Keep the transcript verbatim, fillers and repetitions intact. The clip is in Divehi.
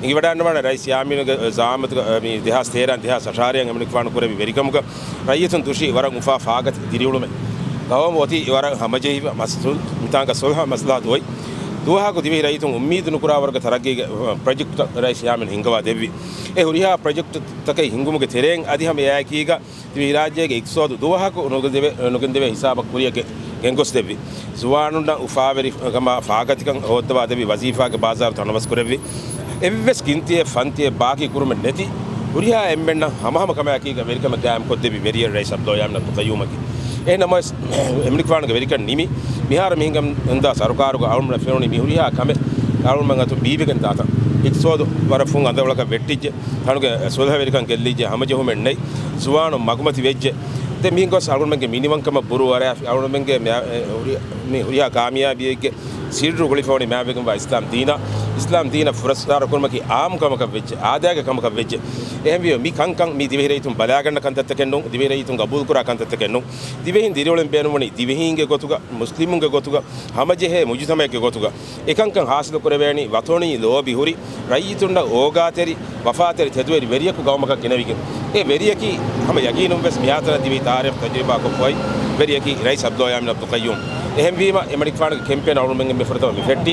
ހިނގިވަޑައިގަންނަވާނެ ރައީސް ޔާމީނުގެ ޒައާމަތުގަ، މި ދެހާސް ތޭރަ ދެހާސް އަށާރައިން އެމަނިކުފާނު ކުރެއްވި ވެރިކަމުގަ ރައްޔިތުން ތުށީ ވަރަށް އުފާ ފާގަތި ދިރިއުޅުމެއް. ގައުމު އޮތީ ވަރަށް ހަމަޖެހިފަ، މަސް-، މިތާނގަ ސުލްހަ މަސްލަހަތު އޮތް. ދުވަހަކު ދިވެހި ރައްޔިތުން އުއްމީދު ނުކުރާ ވަރުގެ ތަރައްގީގެ ޕްރޮޖެކްޓްތައް ރައީސް ޔާމީނު ހިންގަވާ ދެއްވި. އެ ހުރިހާ ޕްރޮޖެކްޓްތަކެއް ހިންގުމުގެ ތެރެއިން އަދި ހަމަ އެއާއެކީގަ ދިވެހިރާއްޖޭގެ އިޤްތިޞާދު ދުވަހަކު ނުގެންދެވޭ، ނުގެންދެވޭ ހިސާބަށް ކުރިއަށް ގެ-، ގެންގޮސްދެއްވި. ޒުވާނުންނަށް އުފާވެރިކަމާ ފާގަތިކަން ހޯއްދަވާދެއްވި، ވަޒީފާގެ ބާޒާރު ތަނަވަސްކުރެއްވި. އެއްވެސް ގިންތިއެއް ފަންތިއެއް ބާކީ ކުރުމެއް ނެތި، ހުރިހާ އެންމެންނަށް ހަމަހަމަ ކަމާއެކީގަ ވެރިކަމެއް ގާއިމްކޮށްދެއްވި ވެރިއެއް ރައީސް ޢަބްދުﷲ ޔާމީން ޢަބްދުލްޤައްޔޫމަކީ. އެހެންނަމަވެސް، އެމަނިކުފާނުގެ ވެރިކަން ނިމި، މިހާރު މިހިނގަންދާ ސަރުކާރުގަ އަޅުމެންނަށް ފެނުނީ މި ހުރިހާ ކަމެއް އަޅުމެން އަތު ބީބެގެން ދާތަން. އިޤްތިޞާދު ވަރަށް ފުން އަނދަވަޅަކަށް ވެއްޓިއްޖެ. ތަނުގެ ސުލްހަވެރިކަން ގެއްލިއްޖެ، ހަމަޖެހުމެއް ނެތް. ޒުވާނުން މަގުމަތި ވެއްޖެ. ދެން މިހެން ގޮސް އަޅުގަނޑުމެންގެ މިނިވަންކަމަށް ބުރޫ އަރާފި އަޅުގަނޑުމެންގެ މި-، އެ، ހުރި-، މި ހުރިހާ ކާމިޔާބީއެއްގެ ސިއްރު ގުޅިފަވަނީ މާތްވެގެންވާ އިސްލާމް ދީނާ، އިސްލާމް ދީނަށް ފުރައްސާރަ ކުރުމަކީ އާއްމު ކަމަކަށް ވެއްޖެ، އާދައިގެ ކަމަކަށް ވެއްޖެ. އެހެންވީމަ މި ކަންކަން މީ ދިވެހިރައްޔިތުން ބަލާގަންނަ ކަންތައްތަކެއް ނޫން، ދިވެހިރައްޔިތުން ގަބޫލުކުރާ ކަންތައްތަކެއް ނޫން. ދިވެހީން ދިރިއުޅެން ބޭނުންވަނީ ދިވެހީންގެ ގޮތުގަ، މުސްލިމުންގެ ގޮތުގަ، ހަމަޖެހޭ މުޖުތަމަޢެއްގެ ގޮތުގަ. އެކަންކަން ހާސިލު ކުރެވޭނީ ވަތަނީ ލޯބި ހުރި، ރައްޔިތުންނަށް އޯގާތެރި، ވަފާތެރި ތެދުވެރި ވެރިޔަކު ގައުމަކަށް ގެނެވިގެން. އެ ވެރިޔަކީ ހަމަ ޔަގީނުން ވެސް މިހާތަނަށް ދިވެހި ތާރީޚު ތަޖުރިބާ ކޮށްފައި ވެރިޔަކީ ރައީސް ޢަބްދުﷲ ޔާމީން ޢަބްދުލްޤައްޔޫމް. އެހެންވީމަ، އެމަނިކުފާނުގެ ކެމްޕޭން އަޅުގަނޑުމެންގެ މި ފުރަތަމަ މި ފެއްޓީ.